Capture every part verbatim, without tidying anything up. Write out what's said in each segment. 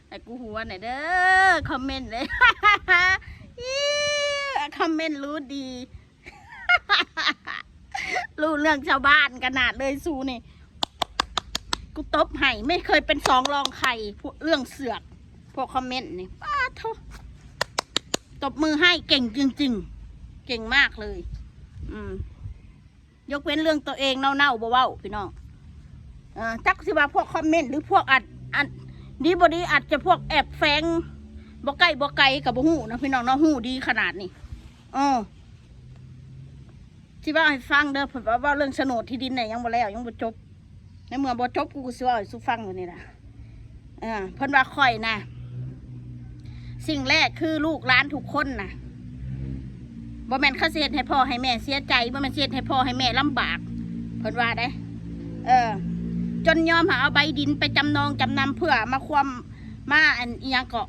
ให้กูหัวหน่อยเด้อ คอมเมนต์เลย อี๋ คอมเมนต์รู้ดี รู้เรื่องชาวบ้านขนาดเลยสูนี่ กูตบให้ ไม่เคยเป็นสองรองใคร พวกเรื่องเสือก พวกคอมเมนต์นี่ ป๊าดโธ่ ตบมือให้ เก่งจริงๆ เก่งมากเลย อืม ยกเว้นเรื่องตัวเองเน่าๆ บ่เว้า พี่น้อง เอ่อ จักสิว่าพวกคอมเมนต์ หรือพวกอัด อัด ดีบ่ดี อาจจะพวกแอบแฝง บ่ใกล้บ่ไกลก็บ่ฮู้นะพี่น้องเนาะ ฮู้ดีขนาดนี้ เออ สิเว้าให้ฟังเด้อ เพิ่นว่า เว้าเรื่องโฉนดที่ดินเนี่ย ยังบ่แล้ว ยังบ่จบ ในเมื่อบ่จบ กูก็สิเว้าให้สูฟังอยู่นี่ล่ะ เออ เพิ่นว่าข้อยนะ สิ่งแรกคือลูกหลานทุกคนนะ บ่แม่นเขาสิเฮ็ดให้พ่อให้แม่เสียใจ บ่แม่นสิเฮ็ดให้พ่อให้แม่ลำบาก เพิ่นว่าเด้ เออ จนยอมหาเอาใบดินไปจำนองจำนำ เพื่อมาความ มาอันอิหยังเกาะ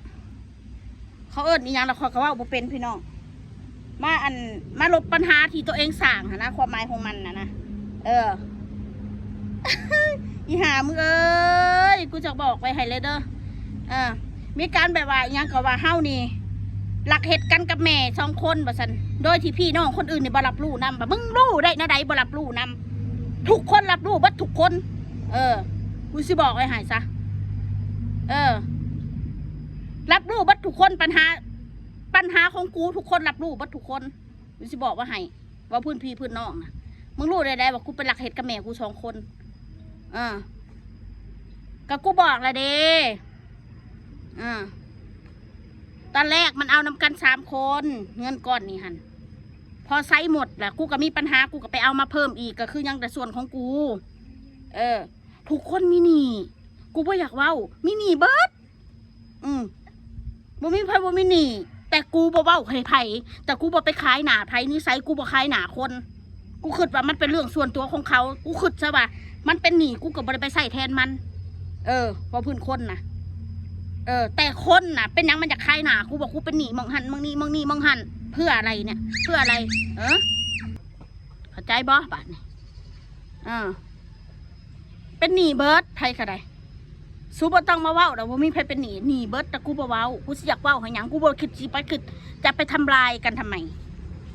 เขาเอิ้นอิหยังล่ะ ข้อยก็เว้าบ่เป็นพี่น้อง มาอัน มาลบปัญหาที่ตัวเองสร้างหั้นนะ ความหมายของมันน่ะนะ เออ อีห่ามึงเอ้ย กูจะบอกไว้ให้เลยเด้อ เออ มีการแบบว่าอิหยังก็ว่าเฮานี่ ลักเฮ็ดกันกับแม่สองคนว่าซั่น โดยที่พี่น้องคนอื่นนี่บ่รับรู้นำ บ่ามึงรู้ได้แนวใดบ่รับรู้นำ ทุกคนรับรู้เบิดทุกคน เออ กูสิบอกไว้ให้ซะ เออ รับรู้เบิดทุกคน ปัญหา ปัญหาของกูทุกคนรับรู้เบิดทุกคน กูสิบอกว่าให้ ว่าพื้นพี่พื้นน้องนะ มึงรู้ได้ไดว่ากูไปลักเฮ็ดกับแม่กูสองคน เออ ก็กูบอกแล้วเด้ เออ ตอนแรกมันเอานำกันสามคน เงินก้อนนี้หั่น พอใช้หมดแล้ว กูก็มีปัญหา กูก็ไปเอามาเพิ่มอีก ก็คือยังแต่ส่วนของกู เออ ทุกคนมีหนี้ กูบ่อยากเว้า มีหนี้เบิด อืม บ่มีไผบ่มีหนี้ แต่กูบ่เว้าให้ไผ แต่กูบ่ไปขายหน้าไผ นิสัยกูบ่ขายหน้าคน กูคิดว่ามันเป็นเรื่องส่วนตัวของเขา กูคิดซะว่า มันเป็นหนี้ กูก็บ่ได้ไปใช้แทนมัน เออ เว้าพื้นคนน่ะ เออ แต่คนน่ะ เป็นหยังมันอยากขายหน้า กูบอกกูเป็นหนี้หม่องหั่นหม่องนี้หม่องนี้หม่องหั่น เพื่ออะไรเนี่ย เพื่ออะไร เออ เข้าใจบ่ บาดนี้ เออ เป็นหนี้เบิด ไผก็ได้ สูบ่ต้องมาเว้าดอก บ่มีไผเป็นหนี้ หนี้เบิด แต่กูบ่เว้า กูสิอยากเว้าให้หยัง กูบ่คิดสิไปคิด จะไปทำลายกันทำไม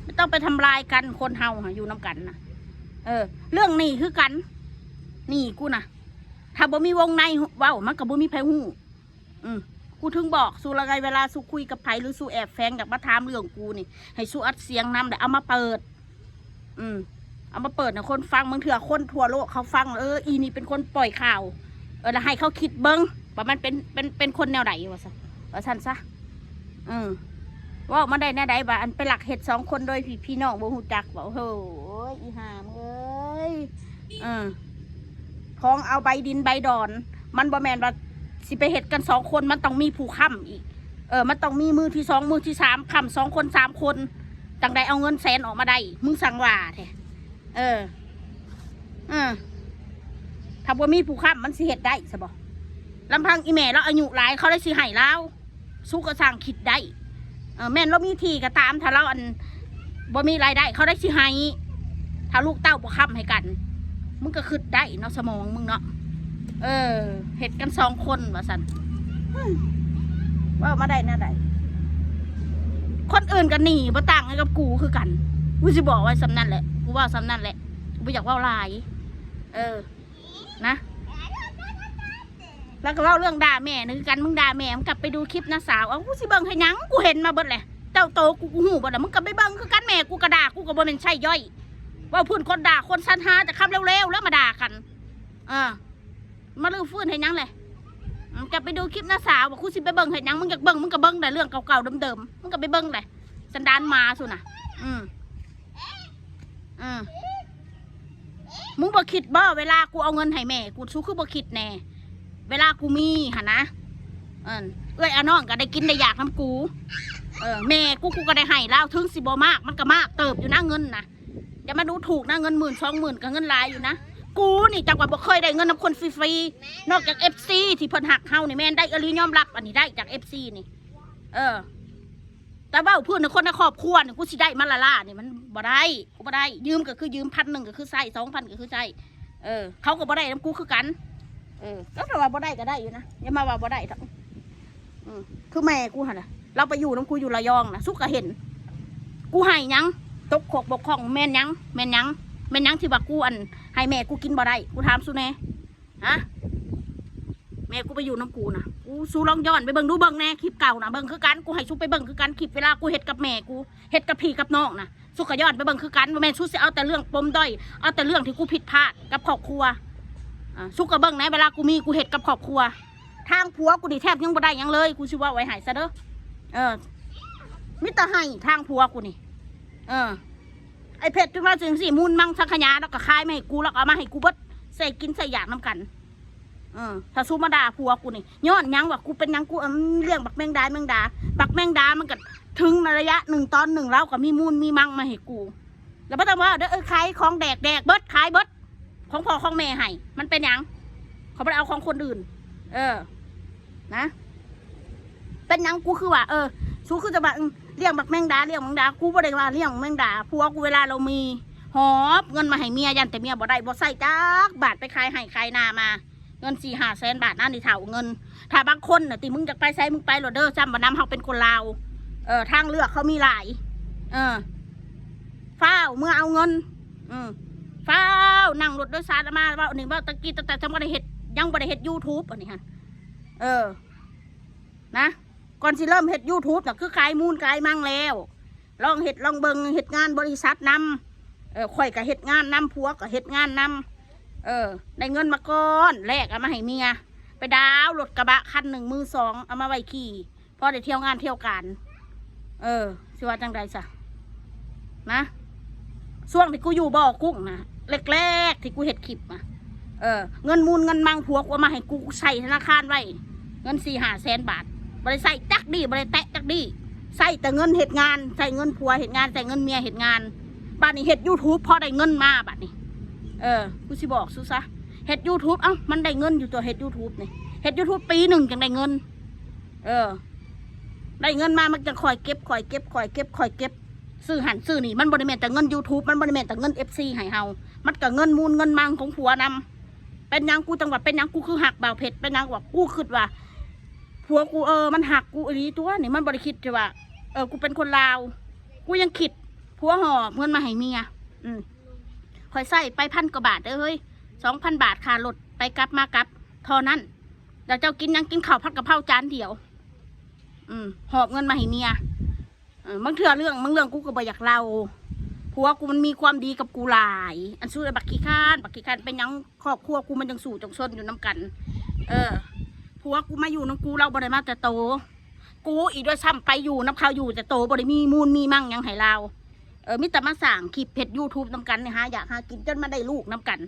ไม่ต้องไปทำลายกัน คนเฮาหาอยู่นำกันน่ะ เออ เรื่องหนี้คือกัน หนี้กูน่ะ ถ้าบ่มีวงในเว้า มันก็บ่มีไผฮู้ อืม กูถึงบอกสูละไง เวลาสูคุยกับไผหรือสูแอบแฝงอยากมาถามเรื่องกูนี่ ให้สูอัดเสียงนำ แล้วเอามาเปิด อืม เอามาเปิดให้คนฟัง บางเทื่อคนทั่วโลกเขาฟัง เออ อีนี่เป็นคนปล่อยข่าว เออ แล้วให้เขาคิดเบิ่งว่ามันเป็น เป็น เป็นคนแนวใด ว่าซั่น ว่าซั่นซะ อืม เว้ามาได้แนวใด ว่าอันไปลักเฮ็ดสองคนโดยที่พี่น้องบ่ฮู้จัก ว่า โอ้โห อีห่ามึงเอ้ย เออ ของเอาใบดินใบดอน มันบ่แม่นว่าสิไปเฮ็ดกันสองคน มันต้องมีผู้ค้ำอีก เออ มันต้องมีมือที่สอง มือที่สาม ค้ำสองคนสามคน จั่งได้เอาเงินแสนออกมาได้ มึงสั่งว่าแท้ เออ เออ ถ้าบ่มีผู้ค้ำมันสิเฮ็ดได้ซะบ่ ลำพังอีแม่ลาวอายุหลาย เขาได้สิให้ลาว สูก็สร้างคิดได้ เออ แม่นลาวมีที่ก็ตาม ถ้าลาวอัน บ่มีรายได้ เขาได้สิให้ ถ้าลูกเต้าบ่ค้ำให้กัน มึงก็คิดได้เนาะ สมองมึงเนาะ เออ เฮ็ดกันสองคนว่าซั่น เว้ามาได้แนวใด คนอื่นก็หนี้บ่ต่างกันกับกูคือกัน กูสิบอกไว้ส่ำนั้นแหละ กูเว้าส่ำนั้นแหละ กูบ่อยากเว้าหลาย เออ นะ แล้วก็เว้าเรื่องด่าแม่นี่คือกัน มึงด่าแม่ มึงกลับไปดูคลิปน้าสาว เอ้า กูสิเบิ่งเฮ็ดหยัง กูเห็นมาเบิดแหละ เจ้าโตกู กูฮู้เบิดแหละ มึงก็ไปเบิ่งคือกัน แม่กูก็ด่า กูก็บ่แม่นใช่ย่อย เว้าพื้นคนด่า คนสรรหาแต่คำเลวๆ แล้วมาด่ากัน อ่า มาลื้อฟื้นเฮ็ดหยังแหละ อืม กลับไปดูคลิปน้าสาว ว่ากูสิไปเบิ่งเฮ็ดหยัง มึงอยากเบิ่ง มึงก็เบิ่งได้ เรื่องเก่าๆ เดิมๆ มึงก็ไปเบิ่งได้ สันดานหมาสูน่ะ อืม อืม มึงบ่คิดบ่ เวลากูเอาเงินให้แม่กู สูคือบ่คิดแน่ เวลากูมีหั่นนะ เอิ้น เอื้อยอาน้องก็ได้กินได้อยากนำกู เออ แม่กู กูก็ได้ให้ลาว ถึงสิบ่มาก มันก็มากเติบอยู่นะ เงินนะ อย่ามาดูถูกนะ เงินหมื่นสองหมื่นก็เงินหลายอยู่นะ กูนี่จังว่าบ่เคยได้เงินนำคนฟรีๆ นอกจาก เอฟซี ที่เพิ่นฮักเฮานี่ แม่นได้อีหลี ยอมรับ อันนี้ได้จาก เอฟซี นี่ เออ แต่เว้าพื้นคนในครอบครัวนี่ กูสิได้มาละล่านี่ มันบ่ได้ กูบ่ได้ ยืมก็คือยืม พันหนึ่งก็คือใช้ สองพันก็คือใช้ เออ เขาก็บ่ได้นำกูคือกัน เออ ก็ถ้าว่าบ่ได้ก็ได้อยู่นะ อย่ามาว่าบ่ได้เถาะ อืม คือแม่กูหั่นน่ะ ลาวไปอยู่นำกูอยู่ระยองน่ะ สุกะเห็น กูให้หยัง ตกขกบกพร่อง แม่นหยัง แม่นหยัง แม่นหยังที่ว่ากูอัน ให้แม่กูกินบ่ได้ กูถามสุแน่ ฮะ แม่กูไปอยู่นำกูน่ะ กู สุลองย้อนไปเบิ่งดู เบิ่งแน่ คลิปเก่าน่ะ เบิ่งคือกัน กูให้สุไปเบิ่งคือกัน คลิปเวลากูเฮ็ดกับแม่กู เฮ็ดกับพี่กับน้องน่ะ สุกะย้อนไปเบิ่งคือกัน บ่แม่นสุสิเอาแต่เรื่องปมด้อย เอาแต่เรื่องที่กูผิดพลาดกับครอบครัว อ่า สุกะเบิ่งแน่ เวลากูมี กูเฮ็ดกับครอบครัว ทางผัวกูนี่แทบยังบ่ได้หยังเลย กูสิเว้าไว้ให้ซะเด้อ เออ มีแต่ให้ทางผัวกูนี่ เออ ไอ้เพชรถึงว่าจังซี่ มูลมังสังขยา แล้วก็ขายมาให้กู แล้วก็เอามาให้กูเบิด ใส่กินใส่อยากนำกัน เออ ถ้าสุมาด่าผัวกูนี่ ย้อนหยังวะ กูเป็นหยัง กู อืม เลี้ยงบักแมงดา แมงดา บักแมงดามันก็ถึงระยะหนึ่งตอนหนึ่ง แล้วก็มีมูลมีมังมาให้กู แล้วบ่ต้องว่าเด้อ เออ ขายของแดก แดกเบิด ขายเบิด ของพ่อของแม่ให้ มันเป็นหยัง เขาบ่ได้เอาของคนอื่น เออ นะ เป็นหยัง กูคือว่า เออ สุคือจะว่า อืม เลี้ยงบักแมงดา เลี้ยงแมงดา กูบ่ได้ว่าเลี้ยงแมงดา ผัวกูเวลาลาวมี หอบเงินมาให้เมีย ย่านแต่เมียบ่ได้ บ่ใส่จักบาท ไปขายไฮ่ขายนามา เงินสี่ห้าแสนบาท นั่นนี่เฒ่า เงิน ถ้าบางคนน่ะ ติมึงอยากไปไสมึงไปโลดเด้อ ซ้ำบ่นำ เฮาเป็นคนลาว เออ ทางเลือกเขามีหลาย เออ ฟ้าวเมือเอาเงิน อืม ฟ้าวนั่งรถโดยสารมา เว้านี่ เว้าตะกี้ ตั้งแต่ยังบ่ได้เฮ็ด ยังบ่ได้เฮ็ดยูทูบ อันนี้หั่น เออ นะ ก่อนสิเริ่มเฮ็ดยูทูบน่ะ คือขายมูลขายมังแล้ว ลองเฮ็ดลองเบิ่ง เฮ็ดงานบริษัทนำ เออ ข้อยก็เฮ็ดงานนำ ผัวก็เฮ็ดงานนำ เออ ได้เงินมาก้อนแรกเอามาให้เมีย ไปดาวน์รถกระบะคันหนึ่งมือสอง เอามาไว้ขี่ พอได้เที่ยวงานเที่ยวการ เออ สิว่าจังใดซะ นะ ช่วงที่กูอยู่บ่อกุ้งนะ แรกๆที่กูเฮ็ดคลิปนะ เออ เงินมูลเงินมังผัวกูเอามาให้กู กูใส่ธนาคารไว้ เงินสี่ห้าแสนบาท บ่ได้ใส่จักดี บ่ได้แตะจักดี ใส่แต่เงินเฮ็ดงาน ใส่เงินผัวเฮ็ดงาน ใส่เงินเมียเฮ็ดงาน บัดนี้เฮ็ดยูทูบพอได้เงินมาบัดนี้ เออ กูสิบอกสุซะ เฮ็ดยูทูบ เอ้า มันได้เงินอยู่ตัว เฮ็ดยูทูบนี่ เฮ็ดยูทูบปีหนึ่งจังได้เงิน เออ ได้เงินมามันจะคอยเก็บ คอยเก็บ คอยเก็บ คอยเก็บ ซื้อหั้นซื้อนี่ มันบ่ได้แม่นแต่เงินยูทูบ มันบ่ได้แม่นแต่เงินเอฟซีให้เฮา มันก็เงินมูลเงินมังของผัวนำ เป็นหยังกูจังว่า เป็นหยังกูคือฮักบ่าวเพชร เป็นหยังว่ากูคิดว่า ผัวกู เออ มันฮักกูอีหลีตัวนี่ มันบ่ได้คิดที่ว่า เออ กูเป็นคนลาว กูยังคิด ผัวหอบเงินมาให้เมีย อืม ข้อยใส่ไปพันกว่าบาทเด้อเฮ้ย สองพันบาทค่ารถไปกลับมากลับ เท่านั้น แล้วเจ้ากินหยัง กินข้าวผัดกะเพราจานเดียว อืม หอบเงินมาให้เมีย เออ บางเทื่อเรื่อง บางเรื่องกูก็บ่อยากเล่า ผัวกูมันมีความดีกับกูหลาย อันสู้ไอ้บักขี้ข้าน บักขี้ข้านเป็นหยัง ครอบครัวกูมันจังสู้จังซนอยู่นำกัน เออ ผัวกูมาอยู่นำกู ลาวบ่ได้มาแต่โต กูอีกด้วยซ้ำไปอยู่นำเขาอยู่แต่โต บ่ได้มีมูลมีมังหยังให้ลาว เออ มีแต่มาสร้างคลิปเฮ็ดยูทูบนำกันนี่ หาอยากหากินจนมาได้ลูกนำกัน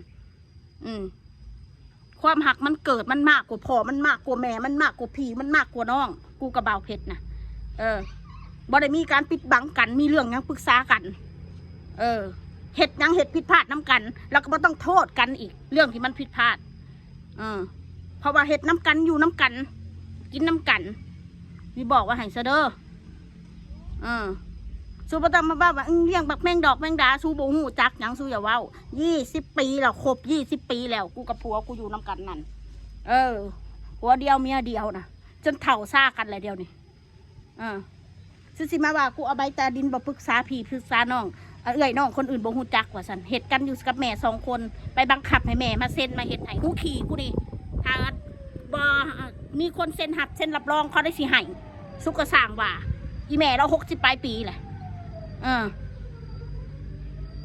อืม ความฮักมันเกิด มันมากกว่าพ่อ มันมากกว่าแม่ มันมากกว่าพี่ มันมากกว่าน้อง กูกับบ่าวเพชรนะ เออ บ่ได้มีการปิดบังกัน มีเรื่องหยังปรึกษากัน เออ เฮ็ดหยังเฮ็ดผิดพลาดนำกัน แล้วก็บ่ต้องโทษกันอีก เรื่องที่มันผิดพลาด เออ เพราะว่าเฮ็ดนำกัน อยู่นำกัน กินนำกัน สิบอกว่าให้ซะเด้อ เออ สูบ่ต้องมาเว้าว่า อื้อ เลี้ยงบักแมงดอกแมงดา สูบ่ฮู้จักหยัง สูอย่าเว้า ยี่สิบปีแล้ว ครบยี่สิบปีแล้ว กูกับผัวกูอยู่นำกันนั่น เออ ผัวเดียวเมียเดียวนะ จนเฒ่าซ่ากันแล้วเดี๋ยวนี้ เออ สูสิมาว่ากูเอาใบตาดินบ่ปรึกษาพี่ปรึกษาน้อง เอื้อยน้องคนอื่นบ่ฮู้จักว่าซั่น เฮ็ดกันอยู่กับแม่สองคน ไปบังคับให้แม่มาเซ็นมาเฮ็ดให้ กูขี้กูนี่ ถ้าบ่ มีคนเซ็นรับเซ็นรับรองเขาได้สิให้ สุกก็สร้างว่า อีแม่ลาวหกสิบปลายปีแหละ เออ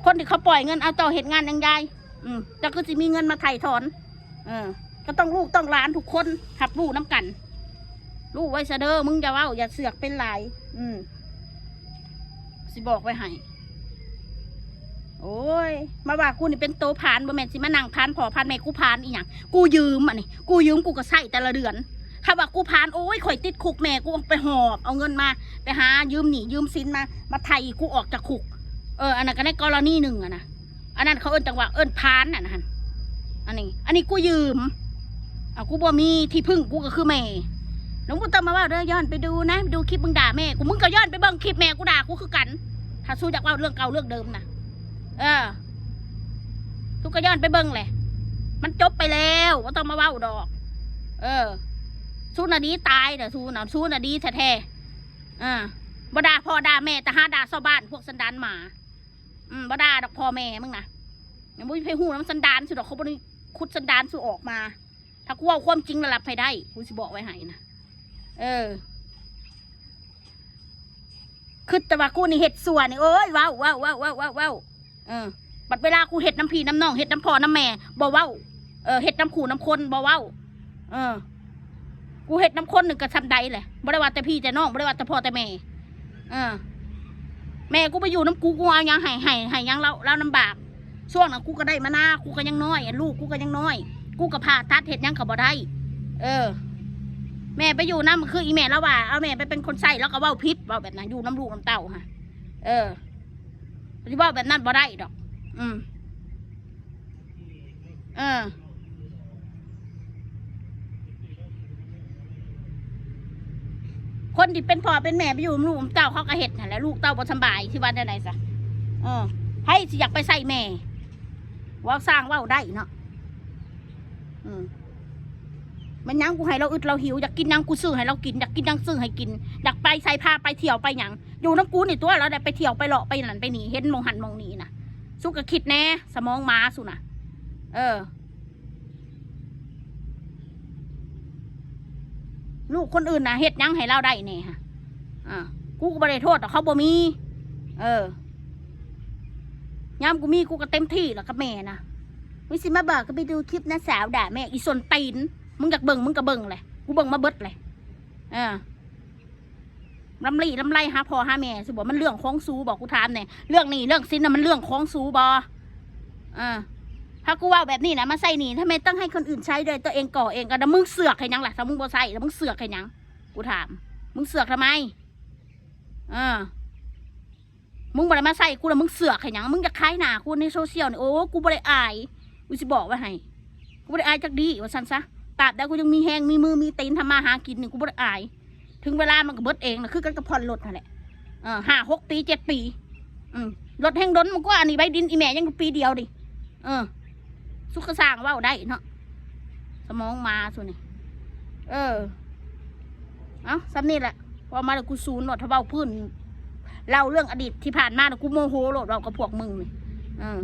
คนที่เขาปล่อยเงินเอาเจ้าเฮ็ดงานหยังยาย อืม เจ้าคือสิมีเงินมาไถ่ถอน เออ ก็ต้องลูกต้องหลานทุกคนรับรู้นำกัน รู้ไว้ซะเด้อ มึงอย่าเว้า อย่าเสือกเป็นหลาย อืม สิบอกไว้ให้ โอ้ย มาว่ากูนี่เป็นโตผาน บ่แม่นสิมานั่งผานพ่อผานแม่ กูผานอีหยัง กูยืมอันนี้ กูยืมกูก็ใช้แต่ละเดือน ถ้าว่ากูผาน โอ้ย ข่อยติดคุกแม่ กูไปหอบเอาเงินมา ไปหายืมหนี้ยืมสินมา มาไถ่กูออกจากคุก เออ อันนั้นก็ในกรณีหนึ่งอะนะ อันนั้นเขาเอิ้นจังว่าเอิ้นผานน่ะนะหั่น อันนี้ อันนี้กูยืม เอา กูบ่มีที่พึ่ง กูก็คือแม่ แล้วมึงต้องมาว่าเด้อ ย้อนไปดูนะ ดูคลิปมึงด่าแม่กู มึงก็ย้อนไปเบิ่งคลิปแม่กูด่ากูคือกัน ถ้าสู้อยากเว้าเรื่องเก่าเรื่องเดิมนะ เออ สู้ก็ย้อนไปเบิ่งแหละ มันจบไปแล้ว บ่ต้องมาเว้าดอก เออ สู้น่ะดีตายเด้อ สู้น่ะ สู้น่ะดีแท้ๆ อ่า บ่ด่าพ่อด่าแม่ แต่หาด่าชาวบ้าน พวกสันดานหมา อืม บ่ด่าดอกพ่อแม่มึงนะ ยังบ่มีไผฮู้นำสันดานสูดอก เขาบ่ได้ขุดสันดานสูออกมา ถ้ากูเว้าความจริงแล้วรับให้ได้ กูสิบอกไว้ให้นะ เออ คือแต่ว่ากูนี่เฮ็ดชั่วนี่ โอ้ย เว้า เว้า เออ บัดเวลากูเฮ็ดนำพี่นำน้อง เฮ็ดนำพ่อนำแม่ บ่เว้า เออ เฮ็ดนำคู่นำคน บ่เว้า เออ กูเฮ็ดนำคนนี่ก็ส่ำใดแหละ บ่ได้ว่าแต่พี่แต่น้อง บ่ได้ว่าแต่พ่อแต่แม่ เออ แม่กูไปอยู่นำกู กูเอาหยังให้ ให้ ให้หยังลาว ลาวลำบาก ช่วงนั้นกูก็ได้มานา กูก็ยังน้อย ลูกกูก็ยังน้อย กูก็ผ่าตัดเฮ็ดหยังก็บ่ได้ เออ แม่ไปอยู่นำ คืออีแม่ลาวว่า เอาแม่ไปเป็นคนใช้ ลาวก็เว้าผิด เว้าแบบนั้น อยู่นำลูกนำเต้าหั่น เออ สิเว้าแบบนั้นบ่ได้ดอก อืม เออ คนที่เป็นพ่อเป็นแม่ไปอยู่นำลูกนำเต้า เขาก็เฮ็ดหั่นแหละ ลูกเต้าบ่สำบาย สิว่าแนวใดซะ เออ ไผสิอยากไปใช้แม่ เว้าซ่างเว้าได้เนาะ อืม มันหยังกูให้ลาวอึดลาวหิว อยากกินหยังกูซื้อให้ลาวกิน อยากกินหยังซื้อให้กิน อยากไปไสพาไปเที่ยวไปหยัง อยู่นำกูนี่ตั๊ว ลาวได้ไปเที่ยวไปเลาะไปนั่นไปนี่ เห็นหม่องหั่นหม่องนี่นะ สูก็คิดแหน่ สมองหมาสูนะ เออ ลูกคนอื่นนะเฮ็ดหยังให้ลาวได้แหน่ฮะ อ่า กูก็บ่ได้โทษดอก เขาบ่มี เออ ยามกูมีกูก็เต็มที่แล้วกับแม่นะ มึงสิมาบอกก็ไปดูคลิปน้าสาวด่าแม่ อีส้นตีน มึงอยากเบิ่งมึงก็เบิ่งแหละ กูเบิ่งมาเบิดแหละ เออ ลำลี่ลำไรหาพ่อหาแม่ สิบอกมันเรื่องของสูบอก กูถามแหน่ เรื่องหนี้เรื่องสินน่ะมันเรื่องของสูบ่ เออ ถ้ากูเว้าแบบนี้นะ มาใช้หนี้ ทำไมต้องให้คนอื่นใช้ด้วย ตัวเองก่อเองก็ได้ มึงเสือกให้หยังล่ะ ถ้ามึงบ่ใช้ แล้วมึงเสือกให้หยัง กูถาม มึงเสือกทำไม เออ มึงบ่ได้มาใช้กูแล้ว มึงเสือกให้หยัง มึงอยากขายหน้ากูในโซเชียลนี่ โอ้ กูบ่ได้อาย กูสิบอกไว้ให้ กูบ่ได้อายจักดี ว่าซั่นซะ ตราบใดกูยังมีแฮง มีมือ มีตีน ทำมาหากินนี่ กูบ่ได้อาย ถึงเวลามันก็เบิดเองนะ คือกันกับผ่อนรถหั่นแหละ เออ ห้าหกปี เจ็ดปี อืม รถแฮงดนมันกว่าอันนี้ ใบดินอีแม่ยังปีเดียวดิ เออ สูก็ซ่างเว้าได้เนาะ สมองหมาสูนี่ เออ เอ้า ส่ำนี้แหละ เว้ามาแล้วกูสูนโลด ถ้าเว้าพื้น เล่าเรื่องอดีตที่ผ่านมาน่ะ กูโมโหโลด เว้ากับพวกมึงนี่ เออ